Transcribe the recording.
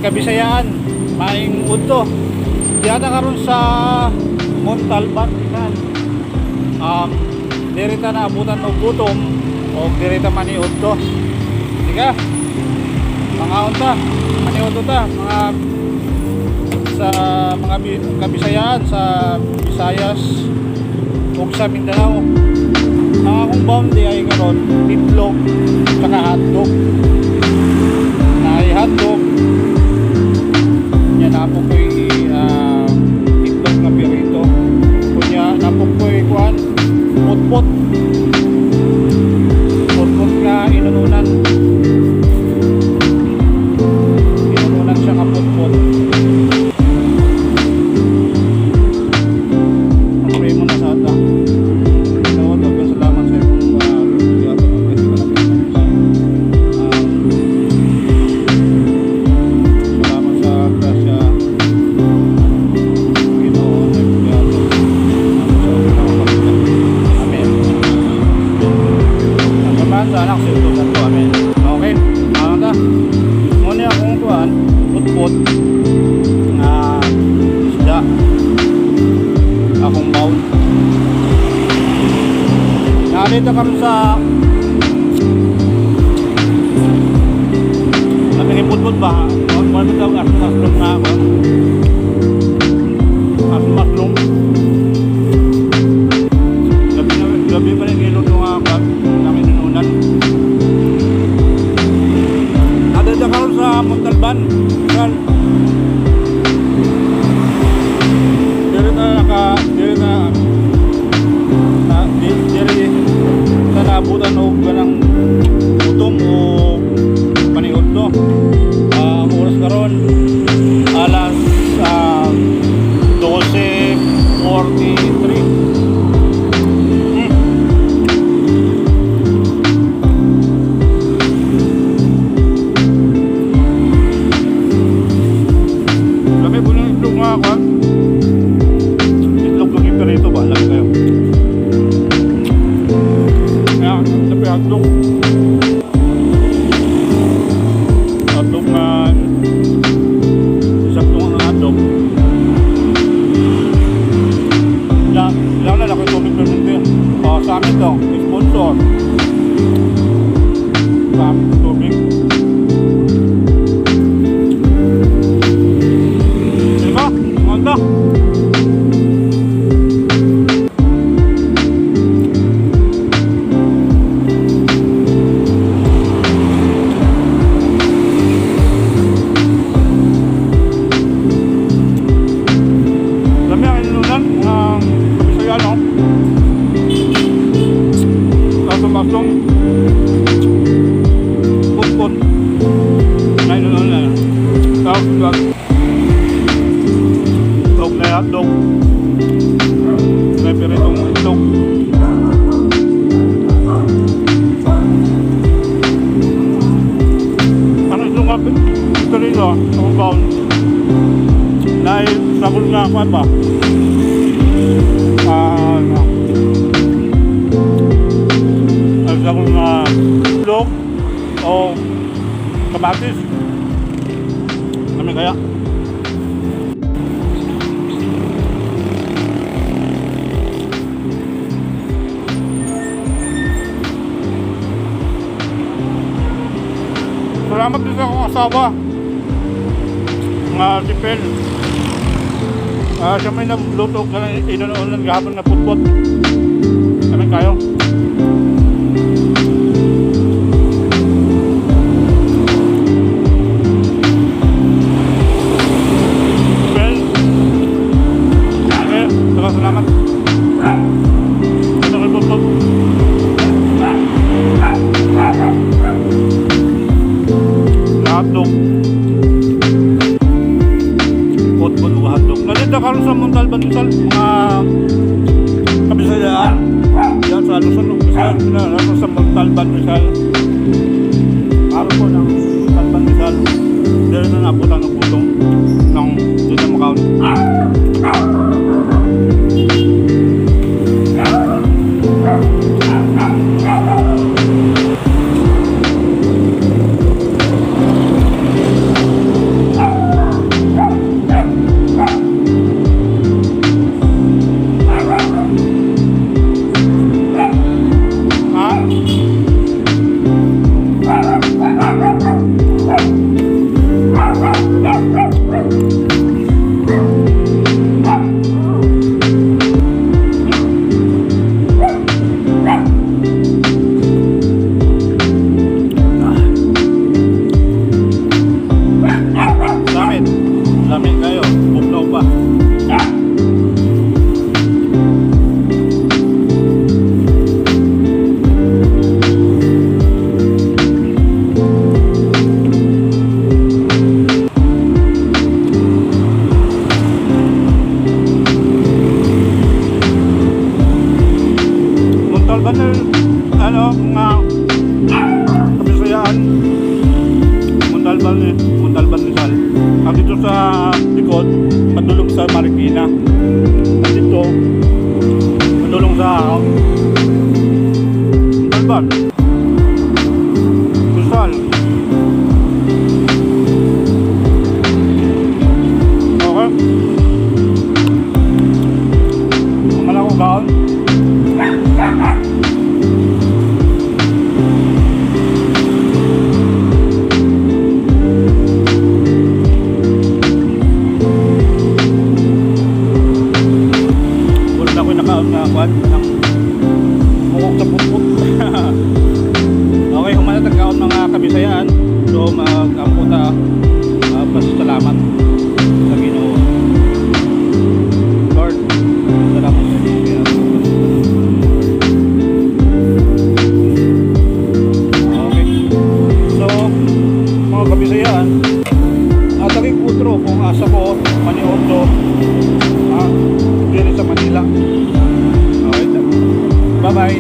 Kabisayaan, maayong udto. Diyata karon sa Montalban, Rizal. Diri ta naabutan og gutom o diri ta maniudto. Sige. Mga unta, maniudto ta, mga sa mga Kabisayaan sa Visayas ug sa Mindanao. Ang akong baon diay karon, itlog tsaka hotdog. Naay hotdog. Nya naa po ko'y itlog nga pirito. Kunya naa po ko'y kuan, putput. Putput nga inununan. Inununan siya nga putput. Pray muna sa ata. So, daghang salamat sa imong Lord, salamat sa grasya, Ginoo, na imong gihatag sa among pamilya. Amen. Ang Amahan, sa Anak, sa Espiritu Santo. Amen. Okay, ano ta? Muna akong kuan, putput nga isda. Akong baon. Naalita kami sa sabi kay putput ba? Ano ba tawag? Aslong na ako. Aslong. Gabi na, gabi pa rin giluto nga ako namin inunan. Nadada karon sa Montalban, Rizal. Diri na naka, diri na, na diri sa naabutan og ganang gutom o paniudto. Ang oras karon alas 12:43. Lami po ng itlog nga ako. Itlog ng iperito ba? Lami kayo. Kaya, sabi hotdog. Hotdog na sakto ang hotdog. Ya, lang na laki tubig permente. Oh, sa amin to, sponsor. Sa amin tubig. Diba? Maganda. Dami ang inunan ng Kabisaya, no? Tapos putput na inunan na. Tapos itlog na hotdog. May piritong itlog. Ang itlog nga pirito, ang baon. Dahil sabon nga ako ba? Ay, sabon nga itlog o kamatis. Kami kaya. Salamat din sa akong asawa nga si Pel. Siya may nagluto ka ng inununan gahapon na putput. Kami kayo. Pel. Okay, salamat. Ito kay putput. Hotdog. Putput ug hotdog. Nandito karon sa Montalban, Rizal, mga Kabisayaan. Yan sa Luzon, no? Rizal, na sa Montalban, Rizal. Araw po ng Montalban, Rizal. Dito na naabutan ng gutom ng dito makaon. Montalban, ano, mga Kabisayaan. Montalban, eh, Montalban, Rizal. At dito sa likod, padulong sa Marikina. At dito, padulong sa Montalban, Rizal. Okay. Wala ko kaon. Wala na ko nakaon nga kwan ng mukok sa putput. Okay, human na tagkaon, mga Kabisayaan. So mag-ampo ta, pasalamat sa Ginoo. Lord, salamat sa inyo. Okay. So, mga Kabisayaan, atagig utro kung asa ko maniudto diri sa Manila. Okay. Bye-bye.